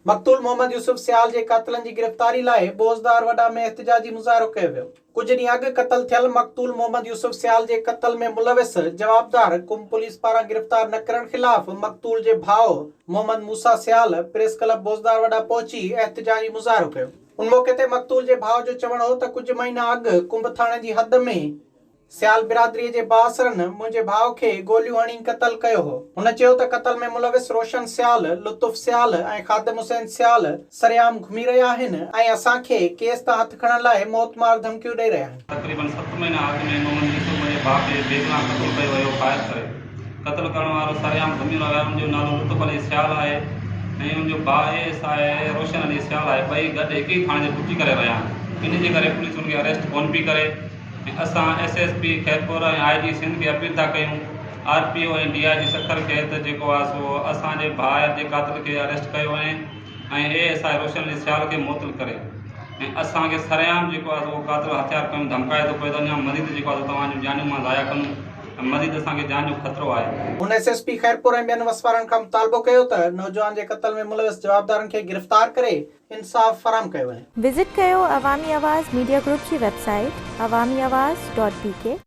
مقتول محمد يوسف سيال جي قاتلن جي گرفتاري لاء بوزدار وڏا ۾ احتجاجي مظاهرو ڪيو ويو. ڪجهه ڏينهن اڳ قتل ٿيل مقتول محمد يوسف سيال جي قتل ۾ ملوث جوابدار ڪنب پوليس پاران گرفتار نه ڪرڻ خلاف مقتول جي ڀاء محمد موسيٰ سيال پريس ڪلب بوزدار وڏا پهچي احتجاجي مظاهرو ڪيو. ان موقعي تي مقتول جي ڀاء جو چوڻ هو ته ڪجهه مهينا اڳ ڪنب ٿاڻي جي حد ۾ سيال برادريء جي بااثرن منهنجي ڀاء کي گوليون هڻي قتل ڪيو هو. هن چيو ته قتل ۾ ملوث روشن سيال، لطف سيال ۽ خادم حسين سيال سرعام گهمي رهيا آهن ۽ اسان کي ڪيس تان هٿ کڻڻ لاء موتمار ڌمڪيون ڏئي رهيا آهن. تقريبن ست مهينا اڳ ۾ محمد يوسف منهنجي ڀاء کي بيگناهه قتل ڪيو ويو فائر ڪري قتل ڪرڻ وارو سرعام گهمي رهيو آهي ان جو نالو لطف علي سيال آهي ۽ ان جو ڀاء اي S I Roshan Ali Sial آهي ٻئي گڏ هڪ ئي ٿاڻي تي ڊيوٽي ڪري رهيا آهن ان جي ڪري پوليس ان کي اريسٽ ڪونه پئي ڪري. ۽ اسان S S P Khairpur ۽ I G Sindh کي اپيل ٿا ڪيون R P O ۽ D I G Sukkur کي ته جيڪو آهي سو اسان جي ڀاء جي قاتل کي اريسٽ ڪيو وڃي ۽ A S I Roshan Ali Sial کي معطل ڪري ۽ اسان کي سرعام جيڪو آهي سو اهو قاتل هٿيار کڻي ڌمڪائي ٿو پئي ته اڃا مزيد جيڪو آهي سو توهان جون جانيون مان ضايع ڪندم ۽ مزيد اسان کي جان جو خطرو آهي. هن ايس ايس پي خيرپور ۽ ٻين وس وارن کان مطالبو ڪيو ته نوجوان جي قتل ۾ ملوث جوابدارن کي گرفتار ڪري انصاف فراهم ڪيو وڃي. وزٽ ڪيو عوامي آواز ميڊيا گروپ جي website Awami Awaz dot B K.